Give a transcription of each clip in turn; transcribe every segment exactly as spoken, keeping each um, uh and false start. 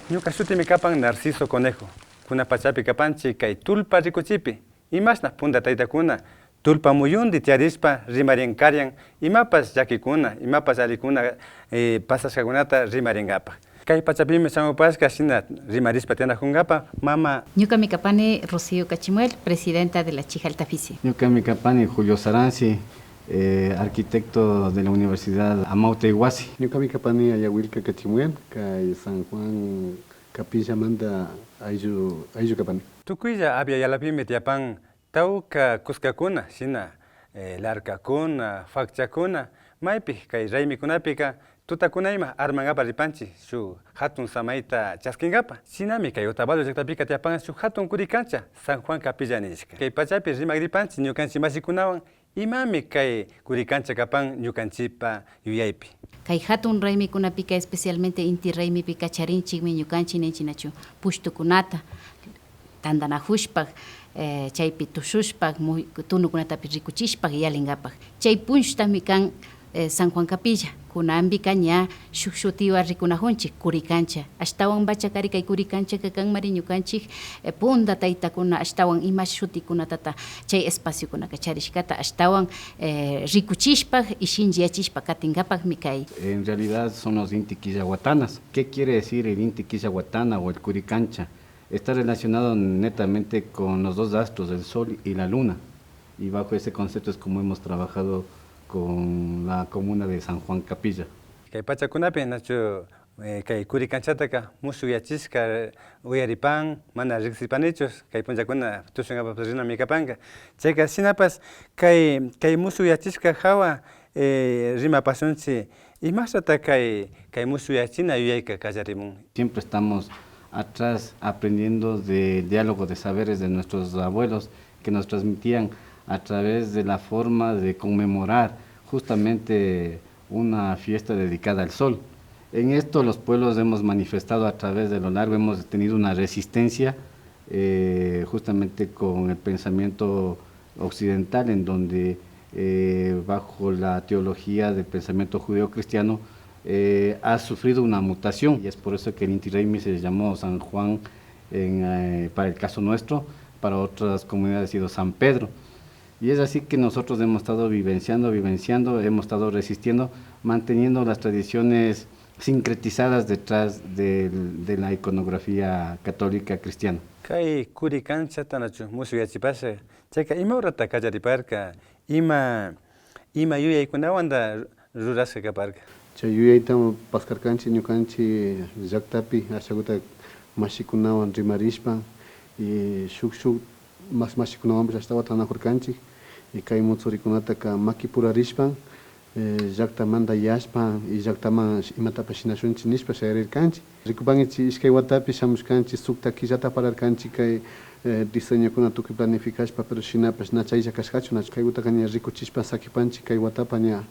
Ñuka shutimi kapan Narciso Conejo. Kuna pachapi kapanchik kay tullpa rikuchipi. Imashna punta taytakuna tullpa muyundi tiyarishpa rimarin karian imapash llakikuna, imapash allikuna, eh, pasashkakunata rimarinkapak. Kay pachapimi shamupashka shina rimarishpa tiyanakunkapa mama. Ñukami kapani Rocío Cachimuel, presidenta de la Chijalta Fisi. Ñukami kapani Julio Saransi, eh, arquitecto de la Universidad Amauta Iguasi. Ñukami kapani Ayawilka Cachimuel, kay San Juan Capillamanta ayllu, ayllu kapani. Tukuylla Abya Yalapimi tiyapan tawka kuskakuna, shina, eh, larkakuna, fakchakuna, maypi kay raymikunapika tutakuna ima armankapa ripanchik shuk hatun samayta chaskinkapa. Shinami kay Otavalo llaktapika tiyapan shuk hatun kuri kancha San Juan Capilla nishka. Kay pachapi rimakripanchik ñukanchik mashikunawan imami kay kuri kancha kapan ñukanchikpa yuyaypi. Kay hatun raymikunapika, especialmente inti raymipika charinchikmi ñukanchik ninchik nachu pushtukunata tandanakushpa, eh, chaypi tushushpa, mu-, tunukunatapish rikuchishpa yalinkapak. Chay punllutami kan, eh, San Juan Capilla. Kunanpika ña shuk shutiwan rikunakunchik, kuri kancha. Ashtawanpacha kari kay kuri kanchaka kanmari ñukanchik, eh, punta taytakuna ashtawan ima shutikunatata chay espaciokunaka charishkata ashtawan, eh, rikuchishpa y shinchiyachishpa katinkapakmi kay. En realidad son los Inti Killa Watanas. ¿Qué quiere decir el Inti Killa Watana o el kuri kancha? Está relacionado netamente con los dos astros, el sol y la luna. Y bajo ese concepto es como hemos trabajado con la comuna de San Juan Capilla. Kay pachakunapi, nachu, eh, kay kuri kanchataka mushukyachishka uyaripan, mana riksipanichu, kay punllakuna tushunkapa rinami kapanka. Chayka shinapash kay, kay mushukyachishka hawa, eh, rimapashunchik, imashnata kay, kay mushukyachina yuyayka kallarimun. Siempre estamos atrás aprendiendo del diálogo de saberes de nuestros abuelos que nos transmitían a través de la forma de conmemorar justamente una fiesta dedicada al sol. En esto los pueblos hemos manifestado a través de lo largo, hemos tenido una resistencia, eh, justamente con el pensamiento occidental, en donde, eh, bajo la teología del pensamiento judeocristiano, eh, ha sufrido una mutación, y es por eso que el Inti Raymi se llamó San Juan en, eh, para el caso nuestro, para otras comunidades ha sido San Pedro. Y es así que nosotros hemos estado vivenciando, vivenciando, hemos estado resistiendo, manteniendo las tradiciones sincretizadas detrás del, de la iconografía católica cristiana. Kay kuri kanchata nachu mushukyachipasha, chayka ima horata kallariparka, ima, ima yuyaykunawanta rurashka kaparka. Chay yuyayta paskarkanchik ñukanchik llaktapi, ashakuta mashikunawan rimarishpa, y shuk, shuk mas mashikunawanpash ashtawan tantanakurkanchik, y kay mutsurikunataka makipurarishpa, eh, llaktamanta yashpa y llaktaman imatapash shinashunchik nishpa shayarirkanchik. Rikupankichik, ishkay watapi shamushkanchik, sukta killata parlarkanchik kay, eh, diseñokuna tukuy planificashpa, pero shinapash na chaylla kashkachu, nachu. Kaykutaka ña rikuchishpa sakipanchik kay watapa ña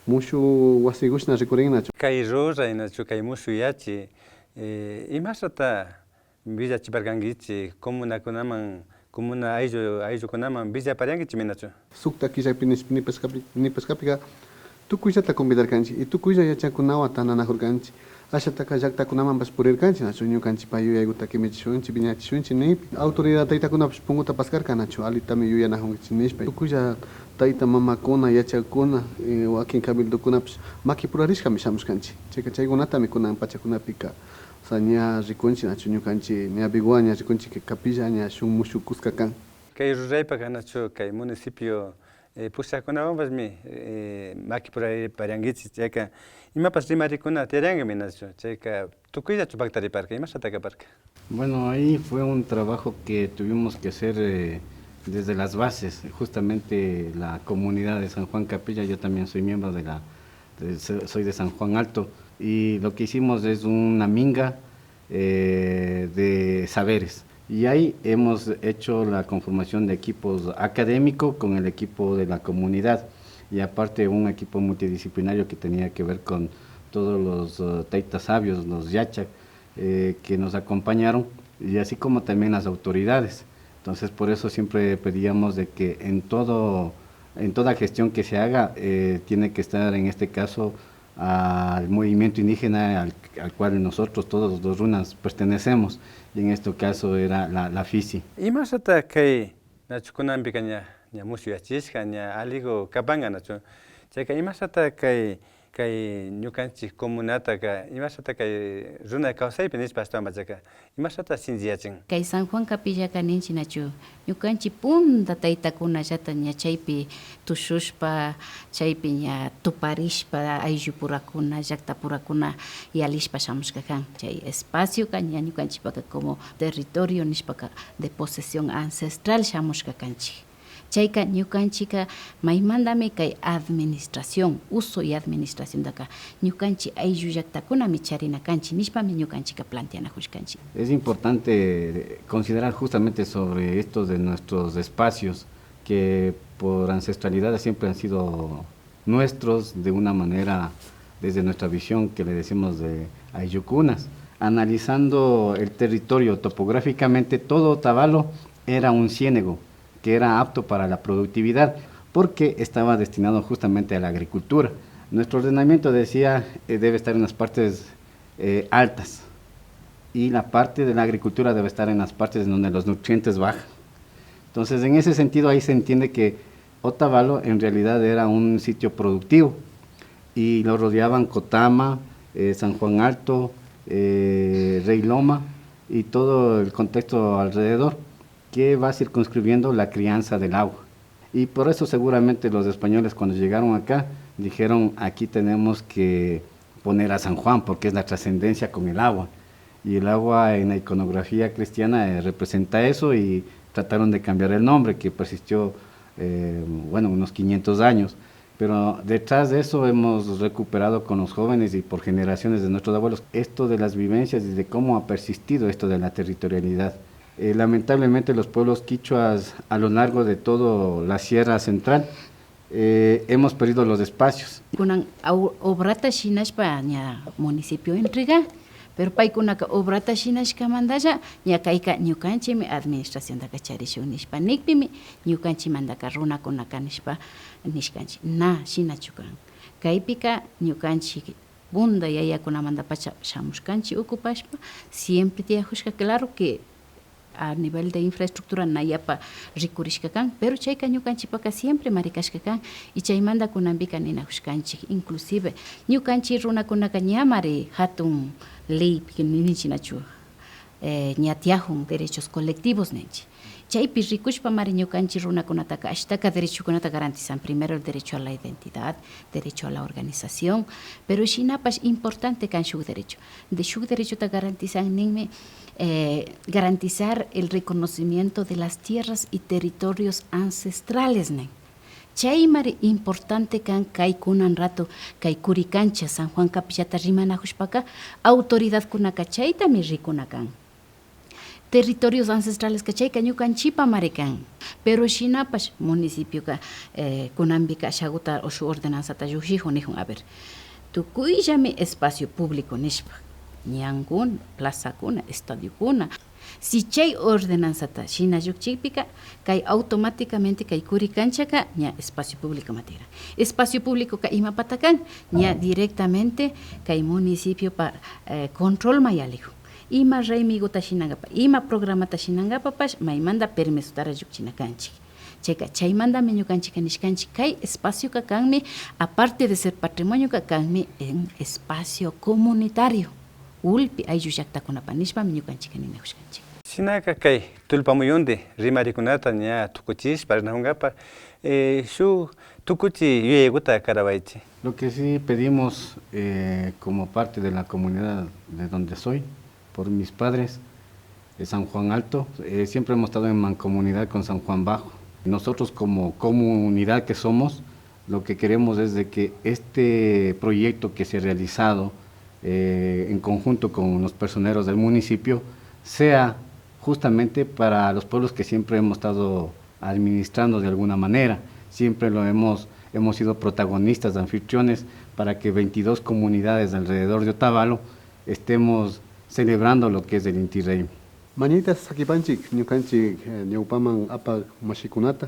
mushuk wasikushna rikurin, nachu. Kay ruray, nachu, kay mushukyachik, eh, imashnata willachiparkankichik comunakunaman, comuna ayllu, ayllukunaman willapariankichikmi, nachu. Sukta killapi nish-, nipashkapi, nipashkapika tukuyllata convidarkanchik y tukuylla yachakkunawan tantanakurkanchik. Ashataka llaktakunamanpash purirkanchik, nachu, ñukanchikpa yuyaykuta kimichishunchik, wiñachishunchik nikpi. Autoridad taytakunapash punkuta paskarka, nachu, allitami yuyanakunkichik nishpa. Tukuylla tayta mamakuna, yachakkuna, eh, wakin cabildokunapash makipurarishkami shamushkanchik. Chayka chaykunatami kunan pachakunapika, o sea, ña rikunchik, nachu, ñukanchik ña Biguá ña rikunchik que capilla ña shuk mushuk kuska kan. Kay ruraypaka, nachu, kay municipio, eh, pushakkunawanpashmi, eh, makipuraripariankichik, chayka imapash rimarikuna tiyariankami, nachu, chayka tukuyllachu paktariparka, imashata kaparka. Bueno, ahí fue un trabajo que tuvimos que hacer, eh, desde las bases, justamente la comunidad de San Juan Capilla, yo también soy miembro de la, de, so-, soy de San Juan Alto, y lo que hicimos es una minga, eh, de saberes. Y ahí hemos hecho la conformación de equipos académicos con el equipo de la comunidad. Y aparte un equipo multidisciplinario que tenía que ver con todos los, eh, taitas sabios, los yachak, eh, que nos acompañaron, y así como también las autoridades. Entonces, por eso siempre pedíamos de que en todo, en toda gestión que se haga, eh, tiene que estar, en este caso, al movimiento indígena al, al cual nosotros todos los runas pertenecemos, y en este caso era la, la fisi. Imashata kay nachu kunanpika ña, ña mushuyachishka, ña alliku kapanka nachu? Chayka imashata kay, kay ñukanchik comunataka, imashata kay runa kawsaypi nishpa ashtawanpachaka, imashata shinchiyachin? Kay San Juan Capillaka ninchik nachu, ñukanchik punta taytakunallata ña chaypi tushushpa, chaypi ña tuparishpa, ayllupurakuna, llaktapurakuna yalishpa shamushka kan. Chay espacioka ña ñukanchikpaka como territorio nishpaka de posesión ancestral shamushka kanchik. Chayka ñukanchikka maymantami kay administración, uso y administraciontaka ñukanchik ayllu llaktakunami charina kanchik nishpami ñukanchikka planteanakushkanchik. Es importante considerar justamente sobre esto de nuestros espacios que por ancestralidad siempre han sido nuestros de una manera, desde nuestra visión que le decimos de ayllukunas. Analizando el territorio topográficamente, todo Otavalo era un ciénego que era apto para la productividad porque estaba destinado justamente a la agricultura. Nuestro ordenamiento decía, eh, debe estar en las partes, eh, altas y la parte de la agricultura debe estar en las partes en donde los nutrientes bajan. Entonces, en ese sentido, ahí se entiende que Otavalo en realidad era un sitio productivo y lo rodeaban Cotama, eh, San Juan Alto, eh, Rey Loma y todo el contexto alrededor que va circunscribiendo la crianza del agua. Y por eso seguramente los españoles cuando llegaron acá dijeron, aquí tenemos que poner a San Juan porque es la trascendencia con el agua. Y el agua en la iconografía cristiana, eh, representa eso y trataron de cambiar el nombre que persistió, eh, bueno, unos quinientos años. Pero detrás de eso hemos recuperado con los jóvenes y por generaciones de nuestros abuelos esto de las vivencias y de cómo ha persistido esto de la territorialidad. Eh, lamentablemente los pueblos quichuas a lo largo de toda la Sierra Central, eh, hemos perdido los espacios. Kunan au- obrata shinashpa ña municipio entrega, pero paykunaka obrata shinashkamantalla ña kayka ñukanchikmi administraciontaka charishun nishpa nikpimi ñukanchikmantaka runakunaka nishpa nishkanchik. Na, shinachu kan. Kaypika ñukanchik punta yayakunamantapacha shamushkanchik ocupashpa, siempre tiyakushka, claro que a nivel de infraestructura na yapa rikurishka kan, pero chayka ñukanchikpaka siempre mari kashka kan, y chaymanta kunanpika ninakushkanchik, inclusive ñukanchik runakunaka ñamari hatun leypi ninchik nachu, eh, ña tiyakun derechos colectivos ninchik. Chaypi rikushpamari ñukanchik runakunataka ashtaka derechokunata garantizan. Primero el derecho a la identidad, derecho a la organización, pero shinapash importante kan shuk derecho. De shuk derechota garantizan ninmi, eh, garantizar el reconocimiento de las tierras y territorios ancestrales nin. Chaymari importante kan kay kunan rato kay Curicancha San Juan Capillata rimanakushpaka autoridadkunaka chaytami rikuna kan. Territorios ancestraleska chayka ñukanchikpamari kan. Pero shinapash municipioka, eh, kunanpika ashakuta o shuk ordenanzata llukshikun nikun, a ver, tukuyllami espacio público nishpa, ñankuna, plazakuna, estadiokuna. Si chay ordenanzata shina llukchikpika, kay automáticamente kay Curicanchaka ña espacio públicoma tiran. Espacio públicoka imapata kan? Ña directamente kay municipiopa, eh, controlma yalikun. Ima raymiguta shinankapa, ima programata shinankapapash maymanta permisotara llukchina kanchik. Chayka, chaymantami ñukanchikka nishkanchik, kay espacioka kanmi, aparte de ser patrimonioka, kanmi en espacio comunitario, ulpi ayllu llaktakunapa nishpami ñukanchikka ninakushkanchik. Shinaka kay tullpamuyunti rimarikunata ña tukuchishpa rinakunkapa, eh, shuk tukuchi yuyaykuta karawaychik. Lo que sí pedimos, eh, como parte de la comunidad de donde soy, por mis padres, de San Juan Alto, eh, siempre hemos estado en mancomunidad con San Juan Bajo. Nosotros como comunidad que somos, lo que queremos es de que este proyecto que se ha realizado, eh, en conjunto con los personeros del municipio sea justamente para los pueblos que siempre hemos estado administrando de alguna manera. Siempre lo hemos, hemos sido protagonistas, anfitriones, para que veintidós comunidades alrededor de Otavalo estemos celebrando lo que es el Inti Raymi. Mañayta sakipanchik ñukanchik, eh, ñawpaman apak mashikunata.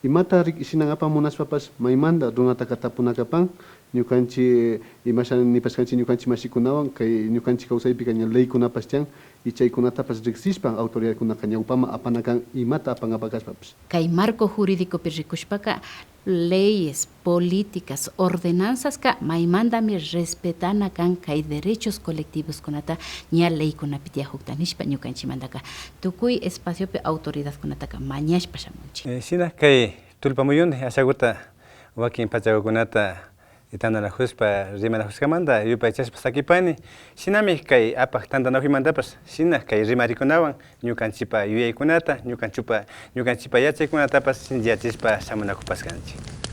Imata rikshinankapa munashpapash maymanta runataka tapuna kapan, Ñukanchik, imasha nipashkanchik, ñukanchik mashikunawan kay ñukanchik kawsaypika ña leykunapash tiyan, y chaykunatapash riksishpa autoridadkunaka ñawpaman apana kan, imata apankapak kashpapash. Kay marco jurídicopi rikushpaka, leyes, políticas, ordenanzaska maymantami respetana kan kay derechos colectivoskunata ña leykunapi tiyakukta nishpa, ñukanchikmantaka tukuy espaciopi autoridadkunataka mañashpa shamunchik. Eh, shina kay tullpa muyundi ashaguta wakin pachagukunata tantanakushpa rimanakushkamanta yupaychashpa sakipani. Shinami kay apak tantanakuymantapash shina kay rimarikunawan ñukanchikpa yuyaykunata, ñukanchikpa, ñukanchikpa yachaykunatapash shinchiyachishpa shamunakupashkanchik.